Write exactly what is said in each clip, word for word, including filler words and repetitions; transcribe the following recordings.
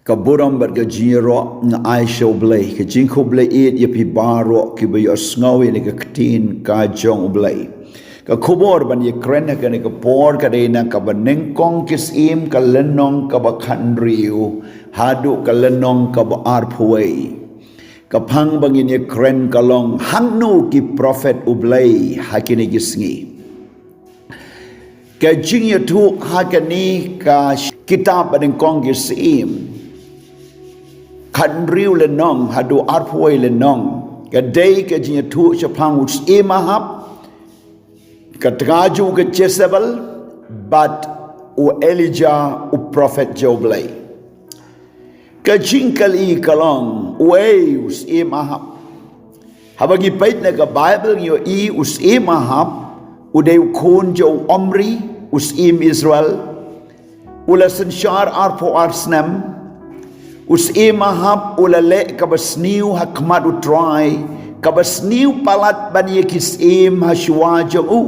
Ka burom bad ka jingïaroh nga ai sha U Blei, ka jingkhublei ïa phi baroh kiba ïohsngew ïa ka ktien ka jong U Blei. Ka khubor ban ïakren ha kane ka por ka dei na kaba nyngkong ki Syiem, ka lynnong kaba khathynriew haduh ka lynnong kaba arphew wei. Ka phang ba ngin ïakren ka long, hangno ki prophet U Blei ha kine ki sngi? Ka jingïathuh ha kane ka kitab ba nyngkong ki Syiem, khathynriew lynnong haduh arphew wei lynnong, ka dei ka jingïathuh shaphang u Syiem Ahab, ka tnga jong u ka Jezebel, bad u Elijah u prophet jong U Blei. Ka jingkylli ka long, uei u Syiem Ahab? Haba ngi peit na ka Baibl ngi ïohi u Syiem Ahab u dei u khun jong u Omri, u Syiem Israel. U la synshar arphew ar snem. U Syiem Ahab u la leh kaba sniew ha khmat U Trai, kaba sniew palat ban ïa ki syiem ha shuwa jong u.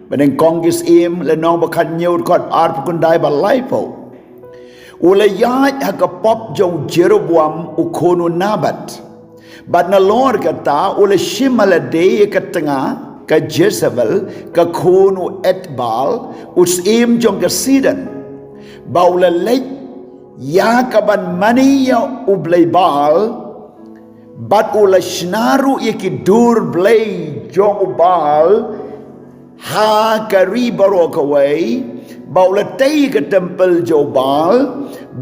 Ba nyngkong ki Syiem, lynnong ba khathynñiew, dkhot arphew khyndai bad laiphew. U la ïaid ha ka pop jong u Jeroboam u khun u Nebat. Bad nalor kata u la shim ha lade ïa ka tnga ka Jezebel, ka khun u Etbaal, u syiem jong ka Sidon. Ba u la leit ïa kaban mane ïa u blei Baal, bad u la shna ruh ïa ki dur blei jong u Baal ha ka ri baroh kawei, ba u la tei ka templ jong u Baal,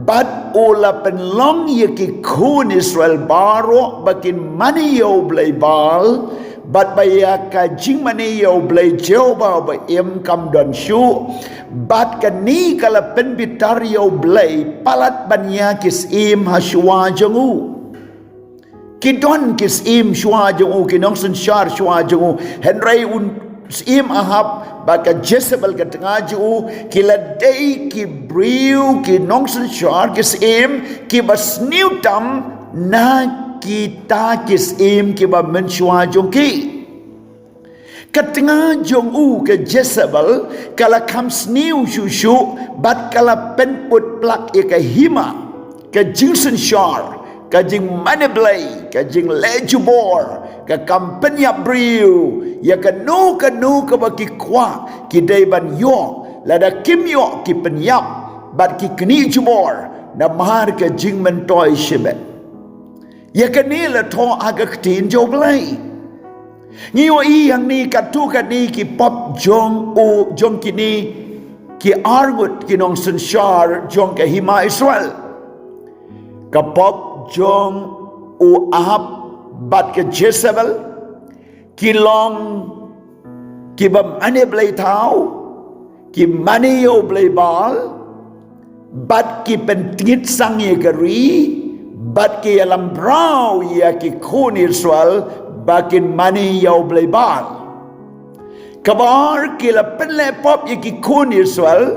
bad u la pynlong ïa ki khun Israel baroh ba kin mane ïa u blei Baal, bad ba ïa ka jingmane ïa u Blei Jehobah ba im kam don shuh. Bad kane ka la pynbitar ïa u Blei palat ban ïa ki syiem ha shuwa jong u. Ki don ki syiem shuwa jong u, ki nongsynshar shuwa jong u. Hynrei u Syiem Ahab bad ka Jezebel ka tnga jong u, ki la dei ki briew, ki nongsynshar, ki syiem kiba sniew tam na kita ki syiem kiba mynshuwa jong ki. Ka tnga jong u ka Jezebel ka la kham sniew shuh shuh, bad ka la pynput plak ïa ka hima, ka jingsynshar, ka jingmane blei, ka jingleh jubor, ka kam pynïap briew ïa kano kano kaba ki kwah, ki dei ban ïoh, lada kim ïoh ki pynïap, bad ki knieh jubor namar ka jingmyntoi shibit. Ïa kane la thoh ha ka ktien jong U Blei. Ngi ïohi hangne katto katne ki pop jong u, jong kine ki arngut ki nongsynshar jong ka hima Israel. Ka pop jong u Ahab bad ka Jezebel, ki long kiba mane blei thaw, ki mane ïa u blei Baal, bad ki pyntngit sang ïa ka ri, bad ki ïalam braw ïa ki khun Israel ba kin mane ïa u blei Baal. Kaba ar, ki la pynleh pop ïa ki khun Israel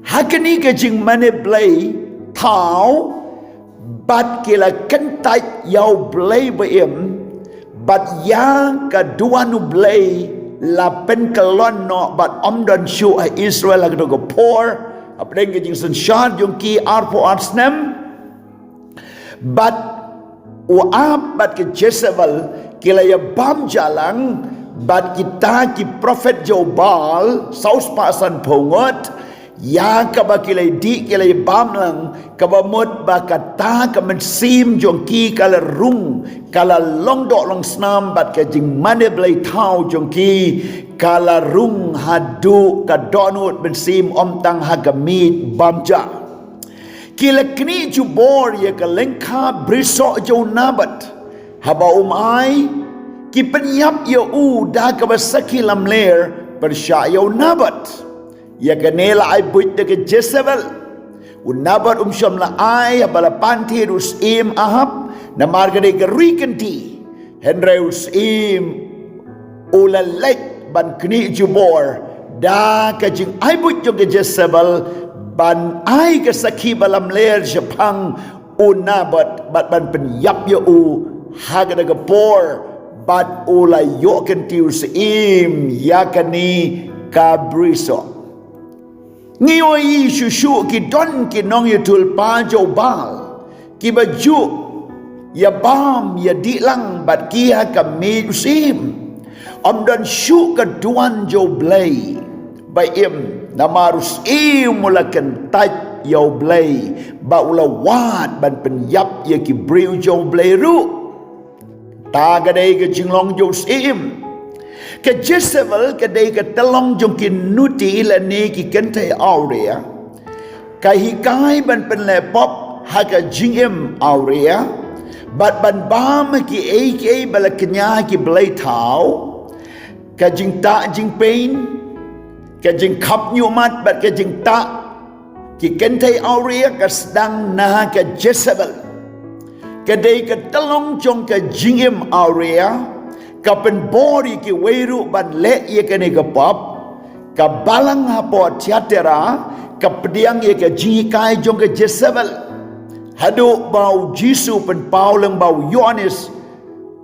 ha kane ka jingmane blei thaw, bad ki la kyntait ïa u Blei ba im, bad ïa ka duwan U Blei la pynkyllon noh, bad ym don shuh ha Israel ha kato ka por, hapdeng ka jingsynshar jong ki arphew ar snem. Bad u Ahab bad ka Jezebel ki la ïa bam jah lang bad kita ki prophet jong u Baal saw spah sanphew ngut, ïa kaba ki la ïa dih, ki la ïa bam lang, kaba mut ba kata ka mynsiem jong ki ka la rung, ka la long doh long snam, bad ka jingmane blei thaw jong ki ka la rung haduh ka dohnud mynsiem, ym tang ha ka miej bam jah. Ki la knieh jubor ïa ka lyngkha brisoh jong u Naboth. Haba um ai, ki pynïap ïa u da kaba sakhi lamler pyrshah ïa u Naboth. Ïa kane la ai buit da ka Jezebel. U Naboth um shym la ai haba la pan thied u Syiem Ahab, namar ka dei ka ri kynti. Hynrei u Syiem u la leit ban knieh jubor da ka jingai buit jong ka Jezebel, ban ai ka sakhi ba lamler shaphang u Naboth, bad ban pynïap ïa u ha kata ka por, bad u la ïoh kynti u Syiem ïa kane ka brisoh. Ngi ïohi shuh shuh ki don ki nongïathuhlypa jong u Baal kiba ju ïa bam ïa dih lang bad ki ha ka miej u syiem. Ym don shuh ka duwan jong u Blei ba im, namar u syiem u la kyntait ïa u Blei ba u la wad ban pynïap ïa ki briew jong u Blei ruh. Ta ka dei ka jinglong jong u syiem. Ka Jezebel ka dei ka tyllong jong ki nuti lane ki kynthei awria. Ka hikai ban pynleh pop ha ka jingim awria bad ban bam ha kiei kiei ba la kñia ki blei thaw. Ka jingtah jingpeiñ, ka jingkhapñiuhmat bad ka jingtah ki kynthei awria ka sdang na ka Jezebel. Ka dei ka tyllong jong ka jingim awria, ka pynbor ïa kiwei ruh ban leh ïa kane ka pop. Ka balang hapoh Thiatira ka pdiang ïa ka jinghikai jong ka Jezebel. Haduh ba u Jisu u pynpaw lyngba u Ïoannis,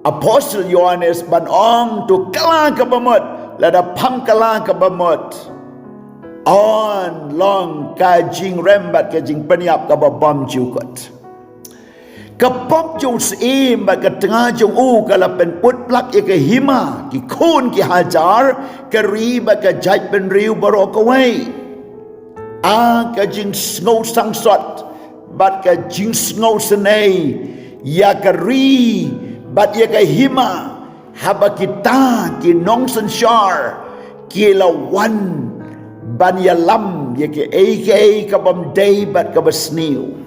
Apostle Ïoannis, ban ong, to kylla ka bamut, lada phang kylla ka bamut, yn long ka jingrem bad ka jingpynïap kaba bymjukut. Ka pop jong u syiem bad ka tnga jong u ka la pynbud plak ïa ka hima, ki khun ki hajar, ka ri bad ka jaitbynriew baroh kawei. A ka jingsngewsangsot bad ka jingsngewsynei ïa ka ri bad ïa ka hima, haba kita ki nongsynshar ki la wan ban ïalam ïa kiei kiei ka bym dei bad kaba sniew.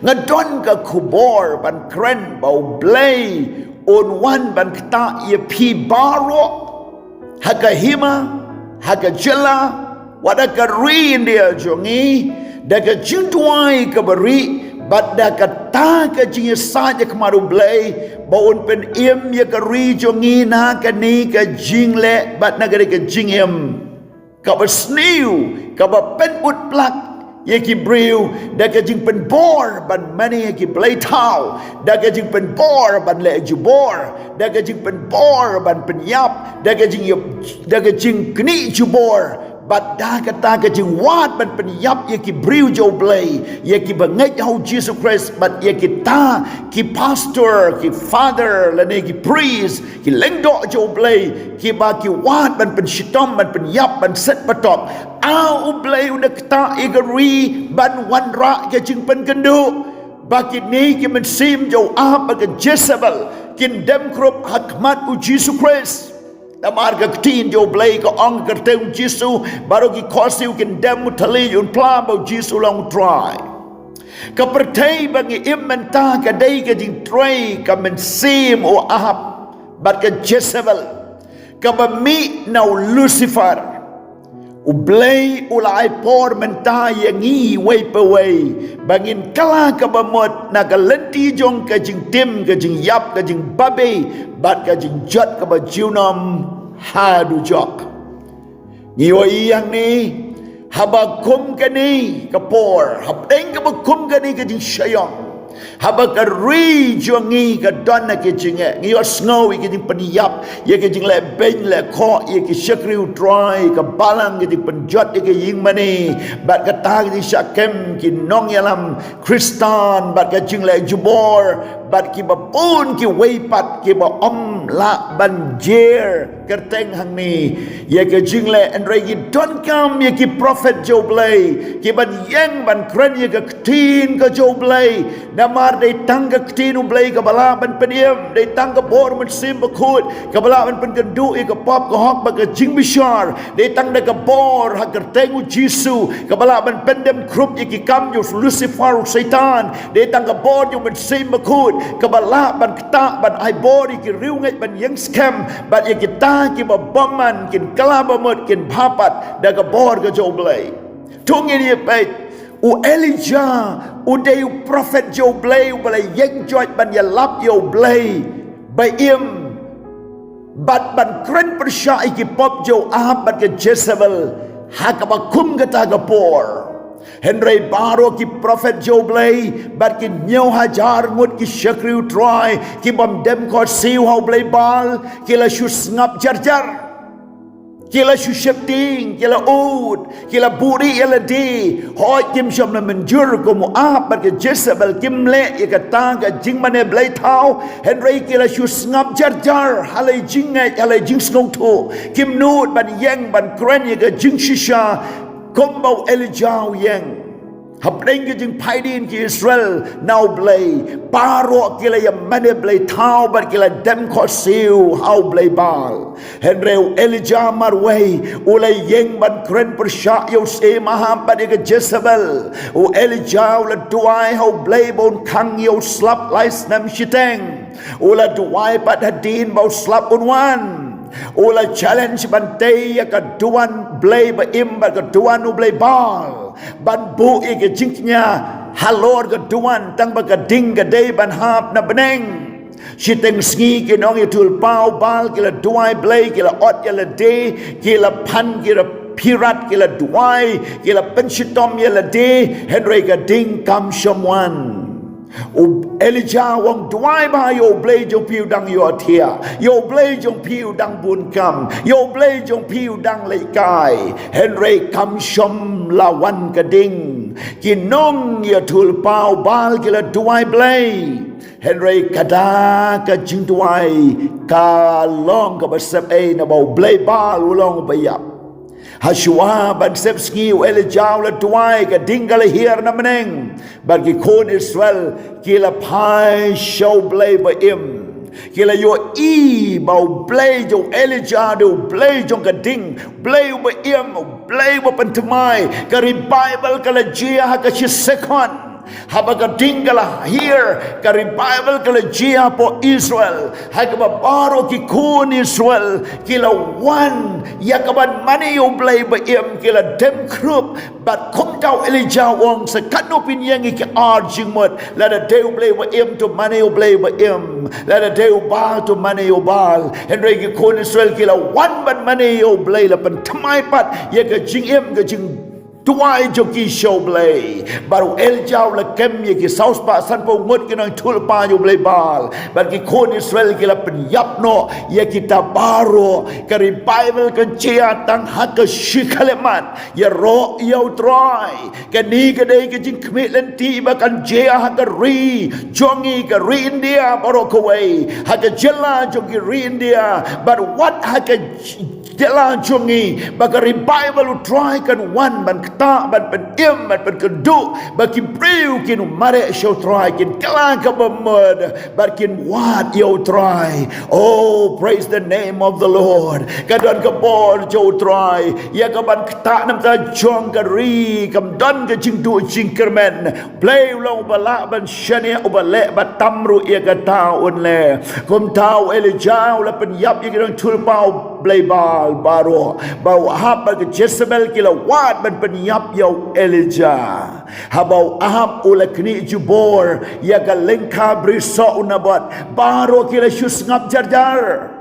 Nga don ka khubor ban kren ba U Blei un wan ban ktah ïa phi baroh, ha ka hima, ha ka jylla, wat ha ka ri India jong ngi, da ka jingduwai kaba rieh bad da kata ka jingïasaid ha khmat U Blei ba un pynim ïa ka ri jong ngi na kane ka jingleh bad na kane ka jingim kaba sniew, kaba pynbud plak ïa ki briew da ka jingpynbor ban mane ïa ki blei thaw, da ka jingpynbor ban leh jubor, da ka jingpynbor ban pynïap, da ka jing, da ka jingknieh jubor, bad da kata ka jingwad ban pynïap ïa ki briew jong U Blei, ïa kiba ngeit ha U Jisu Khrist, bad ïa kita ki pastor, ki father, lane ki priest, ki lyngdoh jong U Blei, kiba ki wad ban pynshitom, ban pynïap, ban set patop. A U Blei un da ktah ïa ka ri ban wanrah ka jingpynkynduh ba kine ki mynsiem jong u Ahab bad ka Jezebel kin dem khrup ha khmat U Jisu Khrist. Namar ka ktien jong U Blei ka ong ha ka kyrteng U Jisu, baroh ki khohsiew kin dem, u thylliej un phla ba U Jisu u long U Trai. Ka pyrthei ba ngi im mynta ka dei ka jingtrei ka mynsiem u Ahab bad ka Jezebel, kaba mih na u Lucifer. U Blei u la ai por mynta ïa ngi iwei pa iwei ba ngin kylla ka bamut na ka lynti jong ka jingtim, ka jingïap, ka jingbabe bad ka jingjot kaba junom ha dujok. Ngi ïohi hangne, haba kum kane ka por, hapdeng kaba kum kane ka jingshah ïong, haba ka ri jong ngi ka don ha ka jingeh, ngi ïohsngew ïa ka jingpynïap, ïa ka jingleh beiñ leh khoh ïa ki shakri U Trai, ka balang, ka jingpynjot ïa ka ïingmane bad kata ka jingshah kem ki nongïalam Khristan bad ka jingleh jubor bad kiba bun kiwei pat kiba ym lah ban jer kyrteng hangne ïa ka jingleh, hynrei ki donkam ïa ki prophet jong U Blei kiban ïeng ban kren ïa ka ktien ka jong U Blei. Namar dei tang ka ktien U Blei kaba lah ban pynim, dei tang ka bor Mynsiem Bakhuid kaba lah ban pynkynduh ïa ka pop, ka hok bad ka jingbishar. Dei tang da ka bor ha kyrteng U Jisu kaba lah ban pyndem khrup ïa ki kam jong u Lucifer u Soitan. Dei tang ka bor jong U Mynsiem Bakhuid kaba lah ban ktah, ban ai bor ïa ki riewngeit ban ïeng skhem bad ïa kita kiba bymman kin kylla bamut, kin bha pat da ka bor ka jong U Blei. To ngin ïa peit, u Elijah u dei u prophet jong U Blei uba la ïeng joit ban ïalap ïa U Blei ba im bad ban kren pyrshah ïa ki pop jong u Ahab bad ka Jezebel ha kaba kum kata ka por. Hynrei baroh ki prophet jong U Blei bad ki hynñiew hajar ngut ki shakri U Trai kibym dem khohsiew ha u blei Baal ki la shu sngap jar jar. Ki la shu sheptieng, ki la ud, ki la buhrieh ïa lade. Hooid, kim shym la mynjur kum u Ahab bad ka Jezebel, kim leh ïa kata ka jingmane blei thaw. Hynrei ki la shu sngap jar jar ha la i jingngeit, ha la i jingsngewthuh. Kim nud ban ïeng ban kren ïa ka jingshisha kumba u Elijah u ïeng. Hapdeng ki jingphaidien ki Israel na u Blei, baroh ki la ïa mane blei thaw bad ki la dem khohsiew ha u blei Baal. Hynrei u Elijah marwei u la ïeng ban kren pyrshah ïa u syiem Ahab bad ïa ka Jezebel. U Elijah u la duwai ha u Blei ba un khang ïa u slap lai snem shiteng. U la duwai pat hadien ba u slap un wan. U la challenge ban tei ïa ka duwan blei ba im bad ka duwan u blei Baal, ban buh ïa ka jingkñia halor ka duwan, tang ba ka ding ka dei ban hap na bneng. Shiteng sngi ki nongïathuhlypa u Baal ki la duwai blei, ki la ot ïa lade, ki la phan, ki la phirat, ki la duwai, ki la pynshitom ïa lade, hynrei ka ding kam shym wan. U Elijah u ong, duwai bha ïa u Blei jong phi u dang ïohthiah, ïa u Blei jong phi u dang bun kam, ïa u Blei jong phi u dang leit kai. Hynrei kam shym la wan ka ding. Ki nongïathuhlypa u Baal ki la duwai blei. Hynrei kata ka jingduwai ka long kaba sep ei, naba u blei Baal u long uba ïap. Hashwa ban sep sngi u Elijah u la duwai, ka ding ka la hiar na bneng. Bad ki khun Israel ki la phai sha u blei ba im. Ki la ïohi ba u Blei jong u Elijah dei u Blei jong ka ding, Blei uba im, u Blei uba pynthymmai. Ka revival ka la jia ha ka shi second. Haba ka ding ka la hiar, ka revival ka la jia hapoh Israel. Ha kaba baroh ki khun Israel ki la wan ïa kaban mane ïa u Blei ba im, ki la dem khrup. Bad kumta u Elijah u ong, sa katno phin ïeng ïa ki ar jingmut? Lada dei u Blei ba im to mane ïa u Blei ba im, lada dei u Baal to mane ïa u Baal. Hynrei ki khun Israel ki la wan ban mane ïa u Blei, la pynthymmai pat ïa ka jingim, ka jing duwai jong ki sha u Blei. Bad u Elijah u la kem ïa ki saw spah sanphew ngut ki nongïathuhlypa ïa u blei Baal. Bad ki khun Israel ki la pynïap noh ïa kita baroh. Ka revival kan jia tang ha ka shi khyllipmat. Ïaroh ïa u Trai. Kane ka dei ka jingkhmih lynti ba kan jia ha ka ri jong ngi, ka ri India baroh kawei, ha ka jylla jong ki ri India. Bad wat ha ka jylla jong ngi, ba ka revival u Trai kan wan ban ktah, ban pynim, ban pynkynduh, ba ki briew kin mareh sha u Trai, kin kylla kaba mut, bad kin wad ïa u Trai. Oh, praise the name of the Lord. Ka don ka bor jong u Trai ïa kaban ktah na ka bynta jong ka ri, kam don ka jingduh jingkyrmen. Blei u long uba lah ban shaniah, uba leh ba tam ruh ïa kata un leh. Kumta u Elijah u la pynïap ïa ki nongïathuhlypa u blei Baal baroh. Bad u Ahab bad ka Jezebel ki la wad ban pynïap ïa u Elijah. Haba u Ahab u la knieh jubor ïa ka lyngkha brisoh u Naboth, baroh ki la shu sngap jar jar.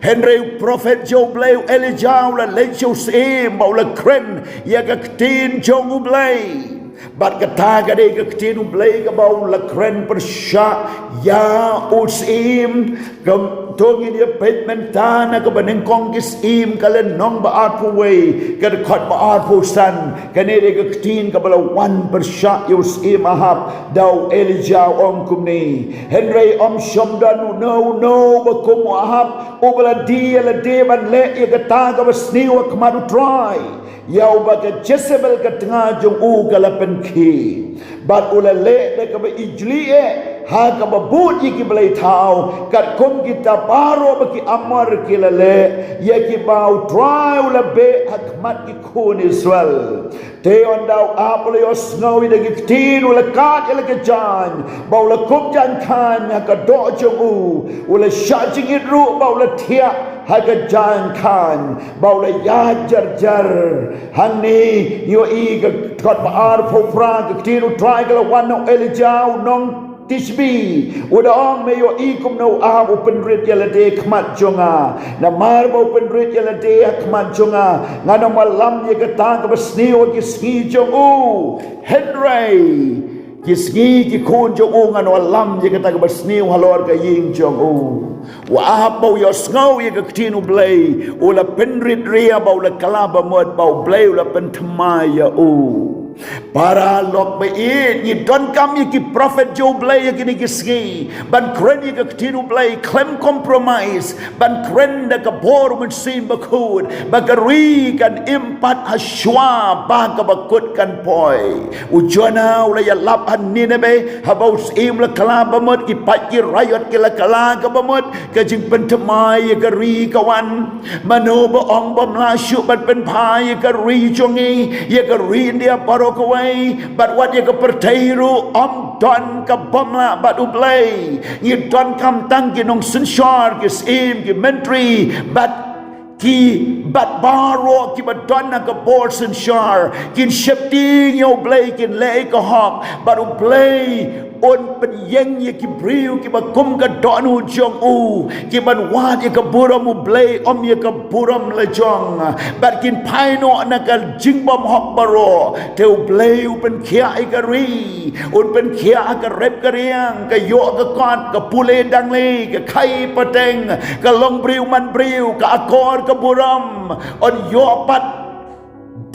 Hynrei u prophet jong u Blei u Elijah u la leit sha u syiem bad u la kren ïa ka ktien jong u Blei. Bad kata ka dei ka ktien u Blei kaba u la kren pyrshah ïa u syiem. Kumta ngin ïa peit mynta na kaba nyngkong ki Syiem ka lynnong ba arphew wei, ka dkhot ba arphew san. Kane dei ka ktien kaba la wan pyrshah ïa u syiem Ahab da u Elijah, u ong kumne: Hynrei ym shym don uno uno uba kum u Ahab, uba la die ïa lade ban leh ïa kata kaba sniew ha khmat u Trai, ïa uba ka Jezebel ka tnga jong u ka la pynkhie. Bad u la leh da kaba ijli eh ha kaba bud ïa ki blei thaw, katkum kita baroh ba ki Amor ki la leh, ïa kiba u Trai u la beh ha khmat ki khun Israel. Te ynda u Ahab u la ïohsngew ïa ki ktien, u la kad ïa la ka jaiñ, bad u la kup jaiñ khaiñ ha ka doh jong u. U la shah jingit ruh bad u la thiah ha ka jaiñ khaiñ, bad u la ïaid jar jar. Hangne ïohi ka dkhot ba arphew phra, ka ktien u Trai ka la wan na u Elijah u nong Tishbi. U da ong, me ïohi kumno u Ahab u pynrit ïa lade ha khmat jong nga. Namar ba u pynrit ïa lade ha khmat jong nga, ngan ym wallam ïa kata kaba sniew ha ki sngi jong u. Hynrei Ki sngi ki khun jong u ngan wallam ïa kata kaba sniew halor ka ïing jong u. U Ahab ba u ïohsngew ïa ka ktien U Blei, u la pynrit ria ba u la kylla ba mut ba U Blei u la pynthymmai ïa u. Para lok ba ïeit, ngi donkam ïa ki prophet jong U Blei ïa kine ki sngi ban kren ïa ka ktien U Blei khlem compromise, ban kren da ka bor U Mynsiem Bakhuid ba ka ri kan im pat hashwa ba kaba kut kan poi. U Jonah u la ïalap ha Nineveh, haba u syiem u la kylla ba mut, ki paid ki raiot ki la kylla ka ba mut, ka jingpynthymmai ïa ka ri ka wan. Mano ba ong bym lah shuh ban pynbha ïa ka ri jong ngi, ïa ka ri India baroh kawei, bad wat ïa ka pyrthei ruh, ym don ka bym lah bad U Blei. Ngi donkam tang ki nongsynshar, ki syiem, ki myntri, bad ki, bad baroh kiba don ha ka bor synshar kin sheptieng ïa U Blei, kin leh ïa ka hok, bad U Blei un pynïeng ïa ki briew kiba kum ka dohnud jong u, kiban wad ïa ka burom U Blei, ym ïa ka burom la jong, bad kin phai noh na ka jingbymhok baroh. Te U Blei u pynkhiah ïa ka ri, un pynkhiah ha ka rep ka riang, ka ïoh ka kot, ka pule dangle, ka khaii pateng, ka long briew man briew, ka akor ka burom. Un ïoh pat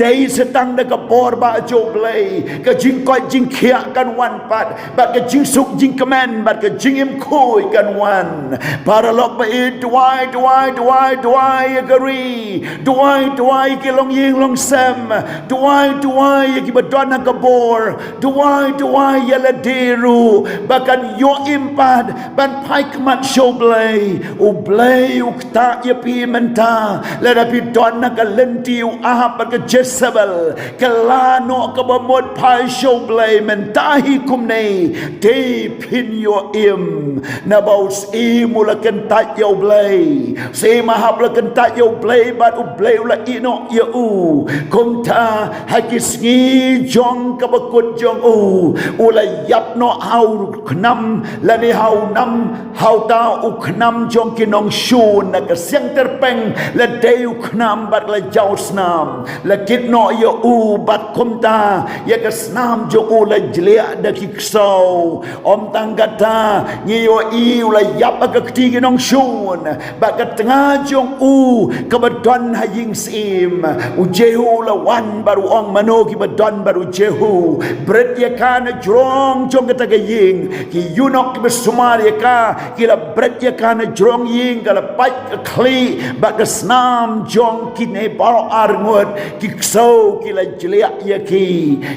dei sa tang da ka bor ba jong U Blei, ka jingkoit jingkhiah kan wan pat, bad ka jingsuk jingkmen, bad ka jingim khuid kan wan. Para lok ba ïeit, duwai, duwai, duwai, duwai ïa ka ri. Duwai, duwai ïa ki longïing longsem. Duwai, duwai ïa kiba don ha ka bor. Duwai, duwai ïa lade ruh ba kan ïoh im pat ban phai khmat sha U Blei. U Blei u ktah ïa phi mynta, lada phi don ha ka lynti u Ahab bad ka Jezebel. Kylla noh ka ba mut, phai sha U Blei mynta hi kumne, te phin ïoh im. Naba u syiem u la kyntait ïa U Blei. Syiem Ahab u la kyntait ïa U Blei, bad U Blei u la ïehnoh ïa u. Kumta ha ki sngi jong ka ba kut jong u, u la ïap noh ha u khnam, lane ha u nam, ha uta u khnam jong ki nongshun, na ka siang tyrpeng la dei u khnam bad la jaw snam. La kit noh ïa u, bad kumta ïa ka snam jong u la jliah da ki ksew. Ym tang kata, ngi ïohi u la ïap ha ka kti ki nongshun, bad ka tnga jong u ka ba don ha ïing syiem. U Jehu u la wan bad u ong, mano ki ba don bad u Jehu? Bret ïa ka na jrong jong kata ka ïing. Ki eunuch ki ba sumar ïa ka ki la bret ïa ka na jrong ïing, ka la pait ka khlieh, bad ka snam jong kine baroh arngut ki ksew ki la jliah ïa ki.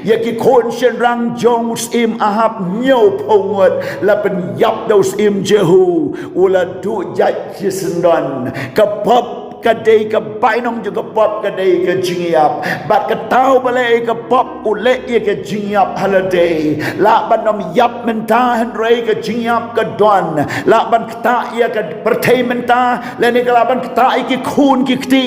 Ïa ki khun shynrang jong u syiem Ahab hynñiewphew ngut la pynïap da u syiem Jehu. U la duh jait shisyndon. Ka pop ka dei ka bainong jong ka pop ka dei ka jingïap. Bad kata u ba leh ïa ka pop u leh ïa ka jingïap ha lade. Lah ban ym ïap mynta hynrei ka jingïap ka don. Lah ban ktah ïa ka pyrthei mynta, lane ka lah ban ktah ïa ki khun ki kti.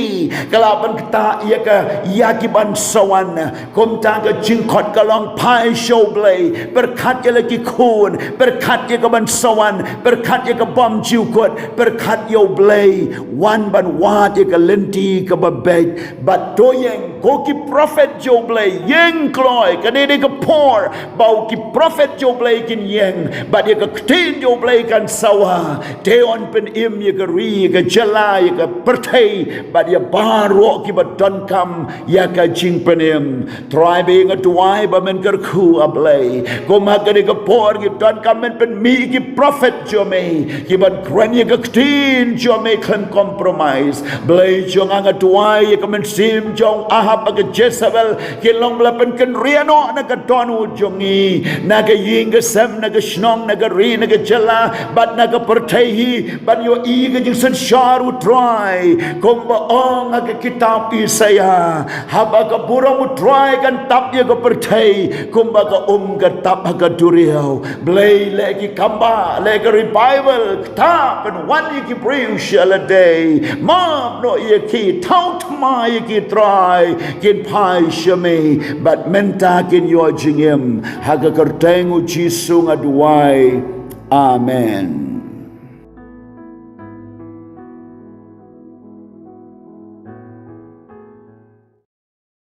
Ka lah ban ktah ïa ka, ïa ki ban sa wan. Kumta ka jingkhot ka long, phai sha U Blei, pyrkhat ïa la ki khun, pyrkhat ïa ka ban sa wan, pyrkhat ïa ka bymjukut, pyrkhat ïa U Blei, wan ban wad ïa ka lynti ka ba beit. Bad to ïeng, ko ki prophet jong U Blei, ïeng kloi, ka dei dei ka por ba u ki prophet jong U Blei kin ïeng, bad ïa ka ktien jong U Blei kan sawa. Te yn pynim ïa ka ri, ïa ka jylla, ïa ka pyrthei, bad ïa baroh ki ba donkam ïa ka jingpynim. Trai, ba nga duwai ba men kyrkhu, A Blei, kum ha kane ka por ki donkam men pynmih ki prophet jong me, ki ban kren ïa ka ktien jong me khlem compromise. Blei jong nga, nga duwai ïa ka mynsiem jong Ahab bad ka Jezebel, ki long ba la pynkynriah noh na ka dohnud jong ngi, na ka ïing ka sem, na ka shnong, na ka ri, na ka jylla, bad na ka pyrthei hi, ban ïohi ka jingsynshar, U Trai, kumba ong ha ka kitab Isaïah, haba ka burom U Trai kan tap ïa ka pyrthei, kumba ka um ka tap ha ka duriaw. Blei, leh ki kambah, leh ka revival, ktah, pynwan ïa ki briew sha lade. Map noh ïa ki, thaw thymmai ïa ki, Trai, kin phai sha me, bad mynta kin ïoh jingim. Ha ka kyrteng U Jisu nga duwai. Amen.